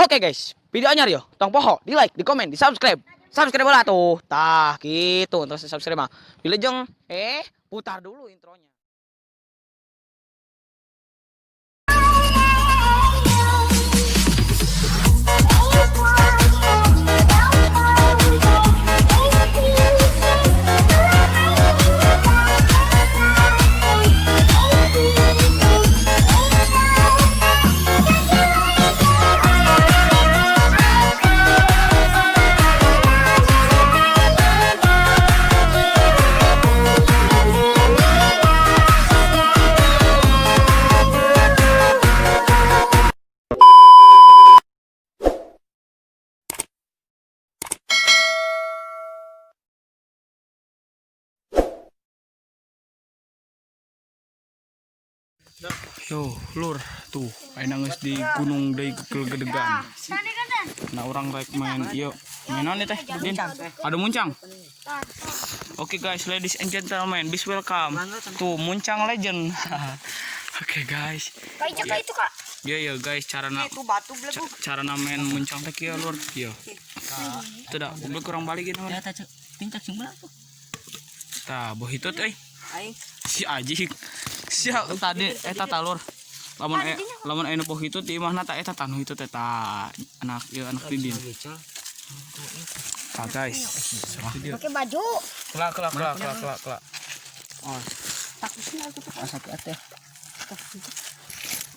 Oke guys, video anyar yo. Tong poho, di like, di komen, di subscribe. Subscribe lah tuh. Tah, gitu untuk subscribe mah. Wilujeng, putar dulu intronya. Yo, lur, tuh, ayeuna geus di Gunung deui Gelegedegan. Nah, urang rek main ieu. Main naon teh? Din? Ada muncang. Oke guys, ladies and gentlemen, please welcome to Muncang Legend. Oke guys. Kayak itu, Kak. Iya ya guys, cara na Itu batu belagu. Cara main muncang teh kieu, lur. Iya. Itu dah, goblok kurang balik gitu. Ya, tah pincak sing belah tuh. Tah, boh hitut euy. Aing. Si Aji. Sia tadi eta tah, lur. Lamun aya nu poh hitut di imahna tah eta tah nu hitut eta anak ieu, anak Didin. Tah guys. Pakai baju. Kelak kelak kelak kelak kelak kelak. Asa teh.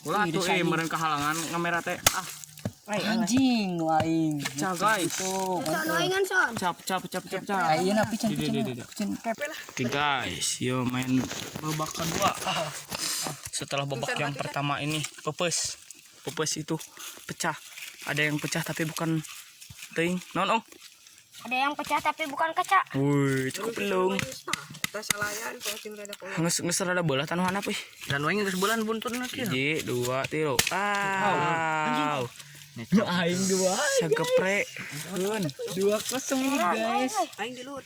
Ulah tuh eh meureun kahalangan kamera teh. Ah, Anjing nu aing. cah guys. Son aingan son. Cap cap cap cap cap. Ayeuna pican Di, di, di, di. pican. Oke guys, yo main babak kedua. Setelah babak yang pertama ini pepes. Pepes itu pecah. Ada yang pecah tapi bukan ting. Non oh. Ada yang pecah tapi bukan kaca. Wih, cukup belum. Tas salayan kalau sing rada kolot. Nges nges rada bola tanu handap euy. Dan aing geus bulan buntutna kieu. Hiji, dua, tilu. Aw. Aing dua. Sageprek. Keun. 2-0 guys. Aing di luhur.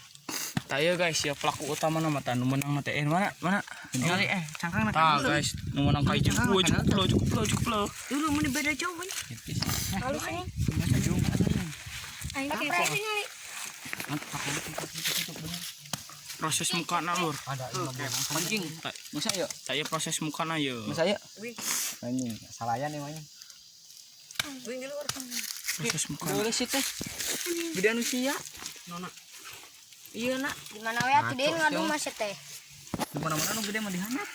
Tah ieu guys, ya pelaku utama nama tah nu meunang teh mana mana? Ningali cangkang Tah guys, nu meunang ka hiji. Wah, cukup lo, cukup lo, cukup lo. Dulu mun beda jauh kan. Halus ini. Aing kepe ningali. Proses mukana, lur. Anjing. Masa yuk? Tah ieu proses mukana ye. Masa yuk? Anjing, salayan ya anjing. Aing di luhur. Proses mukana. Boleh sih teh. Beda usia. Nona. Iya nak. Di mana we atuh deui ngadu mah teh. Di mana-mana nu gede mah dihandap.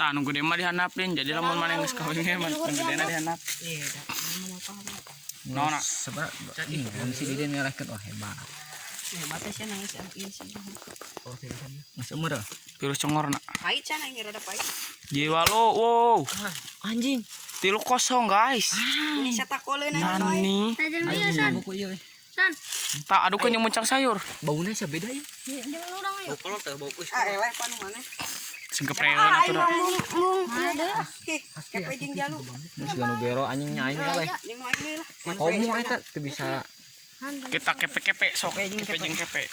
Tah nu gede mah dihandap din. Jadi lamun maneh geus kawin ge mah nu gedena dihandap. Iya, dah. Nona. Sebenarnya si Didin ngelehkeun wah hebat. Hebat teh sia nangis ieu sih. Geus umur. Virus congor nak. Pahit sia aing rada pahit. Jiwa lo, wow. Anjing. 3-0 guys. Ini satakoleun aing mah. Nani. Tajan ieu san. Buku ieu. San. Tak adukeun jeung muncang sayur. Bauna sia beda ieu. Jeung urang ayo. Ah, eleh pan maneh. Sing kepreun atuh da. Mung mung ieu deui. Ih, kepe jeung jalu. Geus ganu gero anjing nya aing kaleh. Jeung nu aing deui lah. Komo eta teu bisa Kita kepe-kepe sok, kepe jeung kepe.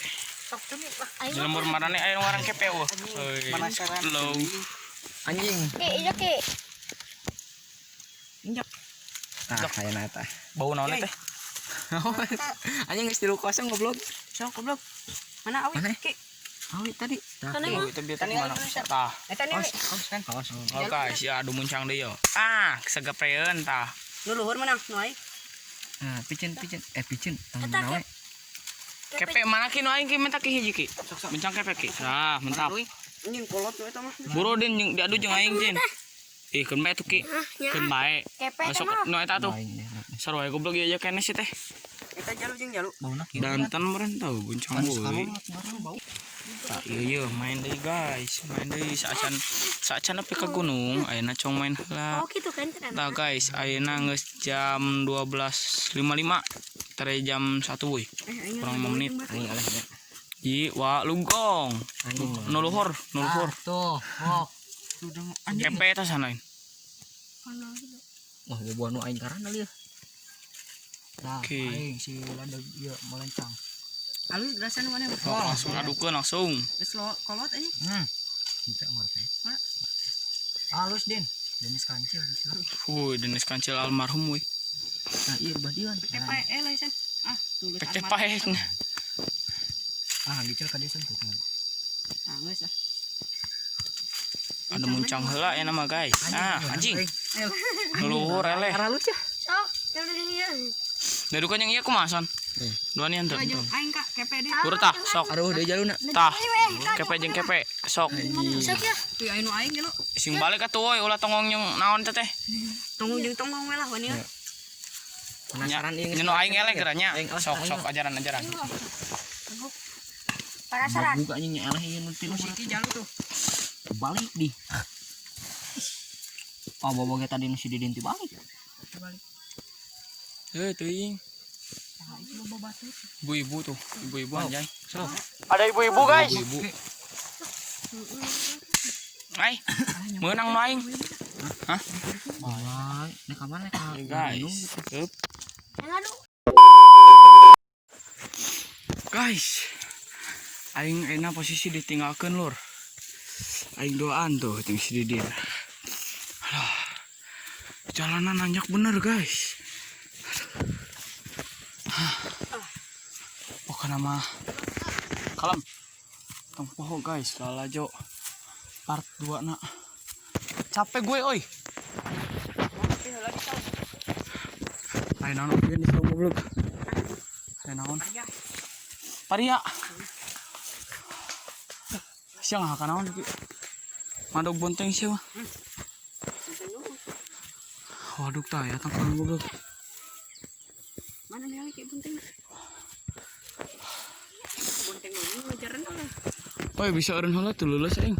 Sok cumi lah. Di lembur marane aya nu ngaran kepe eueuh. Heuy. Low. Anjing. Ki, iya ki. Nah, hayana eta. Bau naon teh? Anjing geus 3-0 goblok. Sok goblok. Mana awi? Mana? Ki. Awi tadi. Oh, itu biar teh mana? Tah. Eta nih. kan. Oh guys, ya adu muncang deui yo. Ah, sagepreun tah. Nu luhur menang nu aing. Nah, picen picen picen tang mana we? Kepe mana ki nu aing ki minta ki hiji ki. Muncang kepe ki. Tah, mantap. Anjing kolot nu eta mah. Buru din jeung diadu jeung aing din. Ih, keun bae tuh ki. Keun bae. Kepe teh Masuk mah. nu eta tuh. Aing deh. Sarua goblok ieu aja keneh sih teh. Eta jalu jeung jalu. Bauna kieu. Danten meureun tau buncang euy. Tak iya iya main deui guys, main deui saacan saacan nepi ka gunung, ayeuna cong main heula. Oh gitu kan cenah. Tah guys, ayeuna geus jam 12.55, tere jam 1 euy. Kurang 5 menit. Aing aleh ya. Ji wa lugong. Anjing. Nu luhur, nu luhur. Tuh, oh. Kepe eta sanain. Wah, buah nu aing karana lieu. Nah, Oke. aing si landag ieu melencang. Halus rasana mana? Oh, langsung adukeun langsung. Geus lo kolot anjing. Bisa ngerti. Halus, Din. Denis kancil bisa. Wuih, Denis Kancil almarhum wuih. Nah, iya badian. Kepae lah San. Ah, tulis. Kepae. Ah, dicel ka desa tuh. Ah, geus ah. Ada muncang heula ya nama guys. Ah, anjing. Luhur eleh. Aralus ya. Sok, jalu jeung ieu. Dadukan yang iya kumaha Son? Dua nian tuh. Aing kak kepe deh. Urut tah, sok. Aduh, deui jaluna. Tah. Kepe jeung kepe, sok. Sok ya. Tuh aing nu aing gelo. Sing balik atuh woy ulah tongong jeung naon teh teh. Tongong jeung tongong we lah wani. Penasaran ieu. Nyen aing eleh geranya. Sok sok ajaran-ajaran. Penasaran. Buka anjing nya eleh ieu nu ti luhur. Musiki jalu tuh. Balik di. Oh, bawa ge tadi nu si Didin ti balik. Balik. Heuh teuing. Nah, itu loba batu. Ibu-ibu tuh, ibu-ibu anjay. Sok. Ada ibu-ibu guys. Ibu-ibu. Ai, meunang nu aing. Hah? Wah, nek ka mana ka? Guys. Eup. Ngadu. Guys. Aing enak posisi ditinggalkeun lur. Aing doaan tuh jeung si Didin. Aduh. Jalanan nanjak bener guys. Hah. Pokokna mah kalem. Tong poho guys, lalajo part 2 nak. Capek gue oi. Ayo naon oge di saung goblok. Ayo naon. Paria. Siang ha naon ki. Madog bonteng sia mah. Waduh tah ya tangkalan goblok. Mana nih lagi bonteng? Bonteng ini ngejaran lah. Oi bisa eureun heula tuh leuleus aing.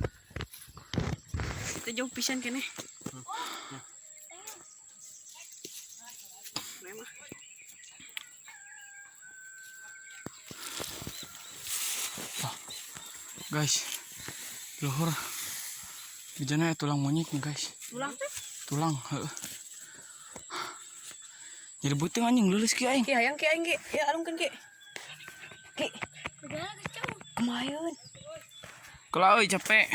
Kita jauh pisan kene. Memang. Guys. Luhur. Bijana ya tulang monyet nih guys. Tulang teh. Tulang, heeh. Jadi beuteung anjing leuleus ki aing. Ki hayang ki aing ki. Ya alungkeun ki. Ki, Udah geus jauh. kumahaeun. Keula euy capek.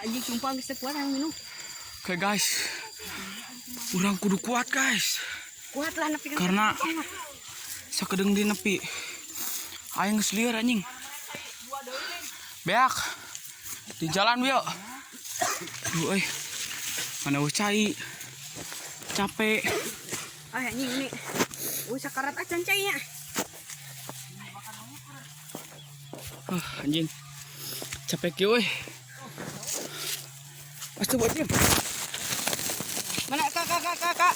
Anjing sumpah geus teu kuat yang minum. Oke guys. Urang kudu kuat guys. Kuat lah nepi ka. Karena sakedeung di nepi. Aing geus lieur anjing. Beak. Di jalan bieu. Duh euy. Mana eueuh cai. Capek. Ah anjing ini. Oh sakarat acan cainya. Anjing. Capek kieu euy. Astagfirullahaladzim. Mana kak kak kak kak kak.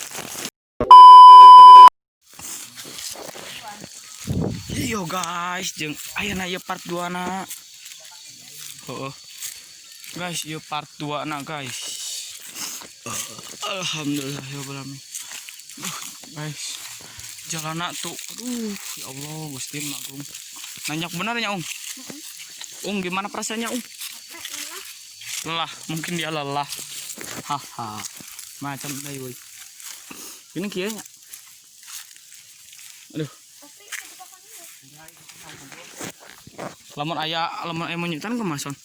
Iyo guys, jeung ayeuna ieu part 2 na. Heeh. Guys, ieu part 2 na guys. Alhamdulillah ya rabbil alamin. Guys, jalana tuh aduh ya Allah Gusti Agung. Nanjak bener ya, Ung? Ung gimana perasaannya, Ung? Lelah, mungkin dia lelah. Haha. Macam deui woi. Ini kieu nya. Aduh. Lamun aya monyetan kumaha Son?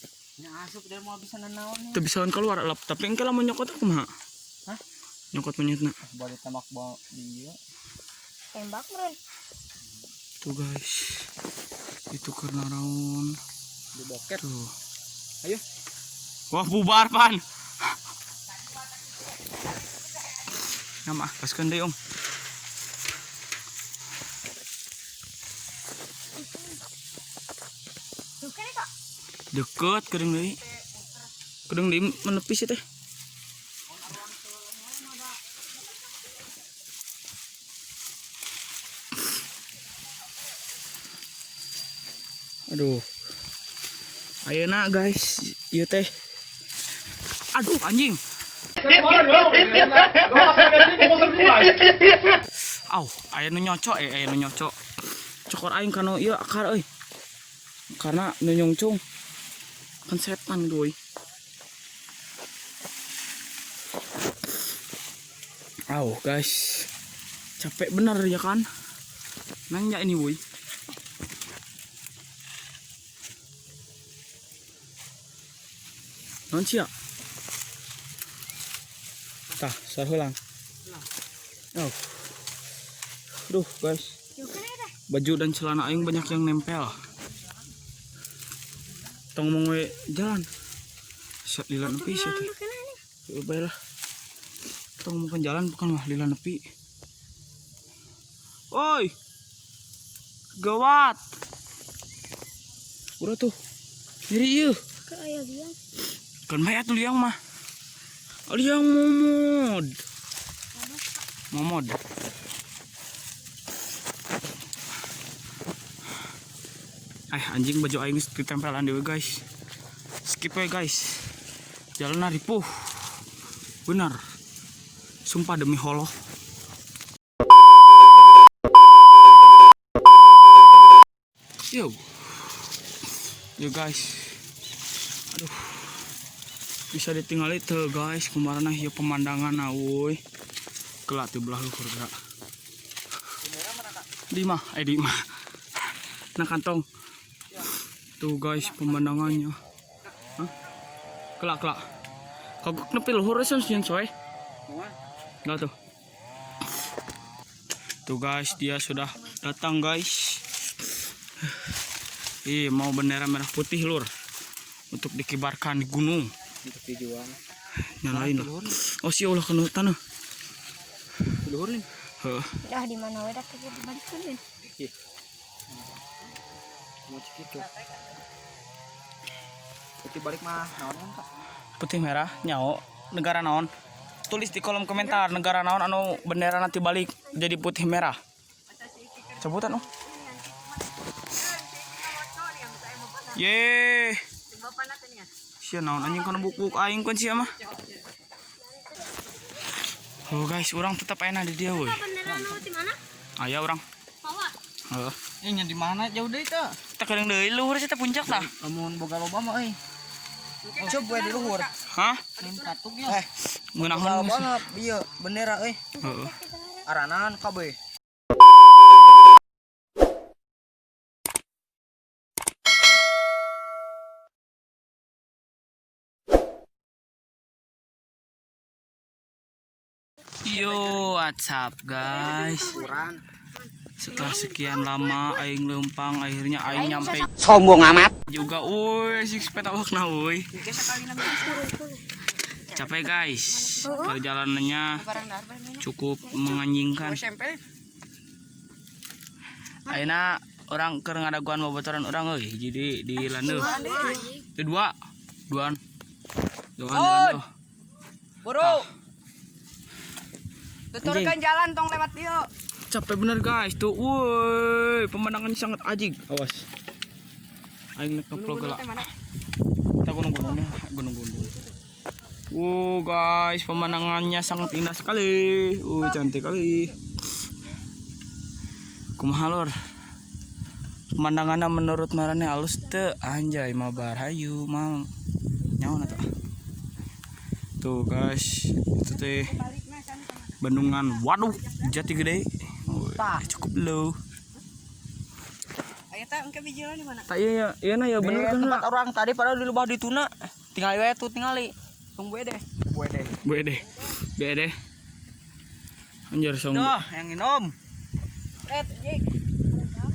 Nya asup dia mau bisa nanaon. Teu bisa keluar lep, tapi engke lamun nyokot kumaha? Hah? Nyokot monyetna. Boleh tembak bawa di ieu. Tembak meureun. Tuh guys. Itu karena raun. Di bokep. Tuh. Ayo. Wah, bubar pan. Nama, paskeun deui, Om. Duh kene kak. Deket kedeung deui. Kedeung deui menepis ya teh. Aduh. Ayeuna guys, ieu teh. Aduh anjing. Au, aya nu nyocok aya nu nyocok. Cokor aing kana ieu akar euy. Karena nu nyungcung. Kan setan euy. Au, guys. Capek bener ya kan? Nanya ini woi. Non sia. Tah, sarheulang. Oh. Duh, guys. Baju dan celana aing banyak yang nempel. Tong ngomong we jalan. Set lila nepi sih teh. Ya baiklah. Tong ngomong jalan bukan mah lila nepi. Oi. Gawat. Udah tuh. Nyeri ieu. Ke aya liang. Kan bae atuh liang mah. Liang momod. Momod. Anjing baju aing geus ditempelan deui guys. Skip we guys. Jalan ripuh. Benar. Sumpah demi holoh. Yo. Yo guys. Aduh. Bisa ditinggali tuh guys, kumarana ieu pemandangan euy. Kelak di belah luhur gerak. Di mah, di mah. Nah kantong. Tuh guys pemandangannya. Hah? Kelak kelak. Kagok nepi luhur sih sieun soe. Enggak tuh. Tuh guys, dia sudah datang guys. Ih, mau bendera merah putih lur. Untuk dikibarkan di gunung. Untuk dijual. Nyalain lah. Oh sih ulah kena tanah. Luhur nih. Heeh. Dah di mana we dah dibalikeun. Ih. Mau cek itu. Putih balik mah naon kan, Kak? Putih merah nyao negara naon? Tulis di kolom komentar negara naon anu bendera nanti balik jadi putih merah. Sebutan oh. Ye. Sia naon anjing kana buk-buk aing kun sia mah. Oh guys, orang tetap enak di dia woi. Bendera nu di mana? Aya urang. Bawa. Heeh. Ini di mana jauh deui teh? Teh kedeung deui luhur sih teh puncak tah. Lamun boga loba mah euy. Coba we di luhur. Hah? Katuk ya. Ngeunaheun Loba banget ieu bendera euy. Heeh. Aranan kabeh. Yo, what's up guys? Setelah sekian lama aing lempang, akhirnya aing nyampe. Sombong amat. Juga, woi, six pack awakna woi. Capek guys, perjalanannya cukup menganjingkan. Ayeuna orang keur ngadaguan babaturan urang euy, jadi di landeuh. Itu dua, duaan. Duaan di landeuh. Buru. Tuturkan jalan tong lewat dia. Capek bener guys tuh, woi, pemandangannya sangat ajig. Awas. Aing nek ngeplog lah. Kita gunung-gunungnya, gunung-gunung. Wow guys, pemandangannya sangat indah sekali. Cantik kali. Kumaha lur? Pemandangannya menurut marane alus teu? Anjay, mabar hayu, mau. Nyaon atuh. Tuh guys, itu teh bendungan Waduk Jati Gede. Cukup loh. Aya teh engke bijilna di mana? Tak iya iya na ya bener kan Tempat orang tadi padahal di lubang di tuna. Tinggal we tuh tingali. Tunggu deh. Gue deh. Bede. Bede. Anjir song. Tuh, yang minum.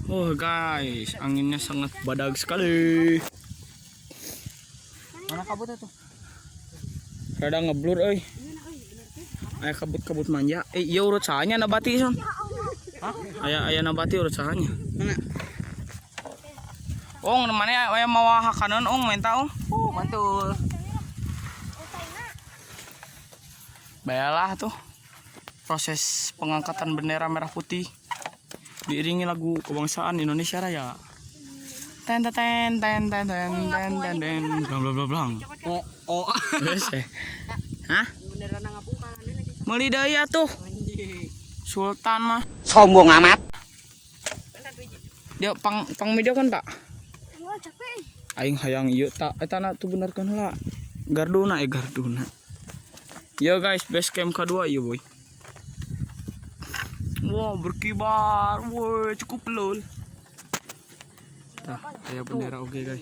Oh guys, anginnya sangat badag sekali. Mana kabut itu? Rada ngeblur euy. Aya kabut-kabut manja. Iya urut sahanya nabati son. Aya aya nabati urut sahanya. Mana? Ong mana aya mawa hakaneun ong menta ong. Oh, mantul. Bayalah tuh proses pengangkatan bendera merah putih diiringi lagu kebangsaan Indonesia Raya. Ten ten ten ten ten ten ten ten blang blang blang blang. Oh, oh. Geus eh. Hah? Meuli deui atuh. Sultan mah. Sombong amat. Dia pang pang media kan, Pak? Wah, capek. Aing hayang ieu tak eta na tuh benerkeun heula. Garduna garduna. Yo guys, base camp kedua ieu boy. Wow, berkibar. Woi, cukup lol. Tah, aya bendera oke guys.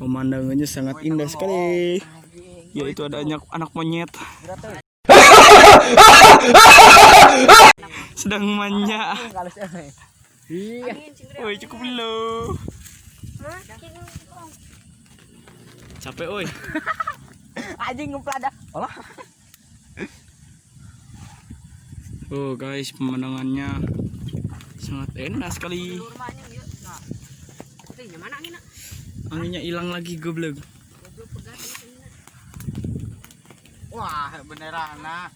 Pemandangannya sangat indah sekali. Ya, itu ada anak anak monyet. Sedang manja. Iya. Woi, cukup dulu. Capek, woi. Anjing ngeplada. Olah. Oh guys, pemandangannya sangat enak sekali. Anginnya hilang lagi, goblok. Wah, bendera nah.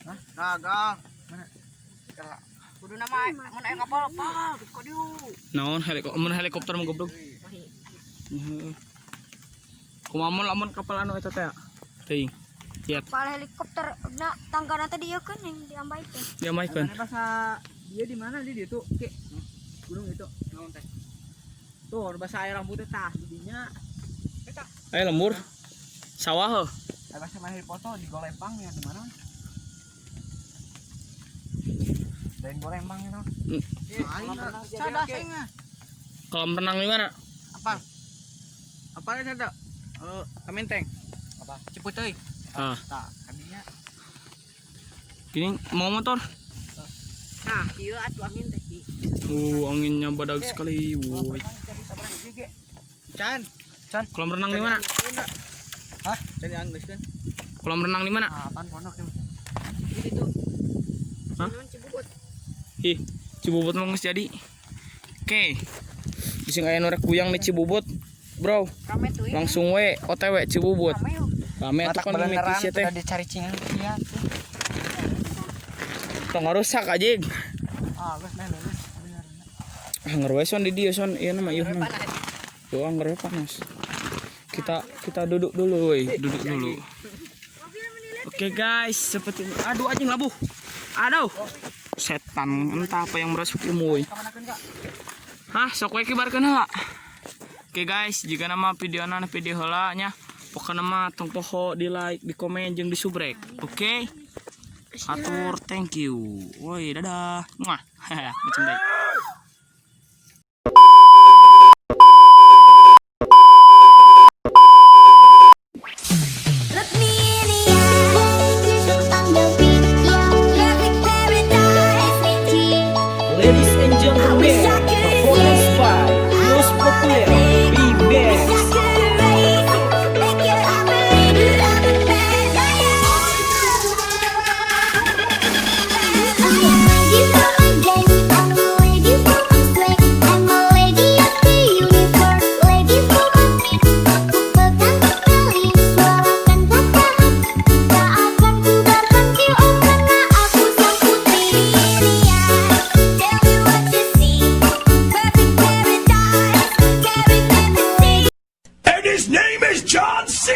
Hah? Dagang. Kudu nama mun aya kapal apa kok dieu. Naon helikopter, mun helikopter mah, goblok. Heeh. Kumaha mun lamun kapal anu eta teh? Teuing. Lihat, Kapal helikopter na tangga nanti dia kan yang diambaikeun. diamaikan. Bahasa dia di mana di itu? Ki. Gunung itu. Naon teh? Tuh, bahasa air rambutnya tah di dinya. Ayo lembur. Sawah heuh. Bahasa mana di foto di Golempang ya di mana? Lain Golempang itu. Sada aing. Kolam renang di mana? Apa? Apa ini ada? Eh, Kementeng. Apa? Ciputeuy. Ah, Tah, kadinya. gini mau motor. Nah, ieu atuh angin teh. Anginnya badag sekali. Woi. Chan. Chan. Kolam renang di mana? Hah? Chan anggeus kan? Kolam renang di mana? Apaan pondok ini? Hah? Ih, Cibubut mah geus jadi. Oke. Bisa aya nu rek kuyang di Cibubut, Bro. Rame tuh. Langsung we OTW Cibubut. Rame atuh kan mimitis ya teh. Dicari cingan iya. Tong rusak anjing. Ah, geus meh lulus. Bener. Ah, ngeroe son di dieu son, ieu nama ieu mah. Tuh ngeroe panas. Kita kita duduk dulu woi, duduk dulu. Oke guys, seperti ini. Aduh anjing labuh. Aduh. Setan entah apa yang merasukimu woi. Hah, sok we kibarkeun heula. Oke guys, jika nama video na video heula nya. Pokokna mah tong poho di like, di komen jeung di subrek. Oke. Atur, thank you. Woi, dadah. Muah. Macam baik. Look me in the eye, I'm the perfect paradise. Ladies and I gentlemen, wish I could performance by Most Popular Wish B-Band. I could erase it, make your heart believe you love the best. I'm a lady for my day, I'm a lady for my slave, I'm a lady of the universe, lady for my dream. Aku pegang kendali, suarakan kata hati, tak akan ku berhenti, oh karena aku sang putri. Tell me what you see, perfect paradise, carry fantasy. And his name is John C.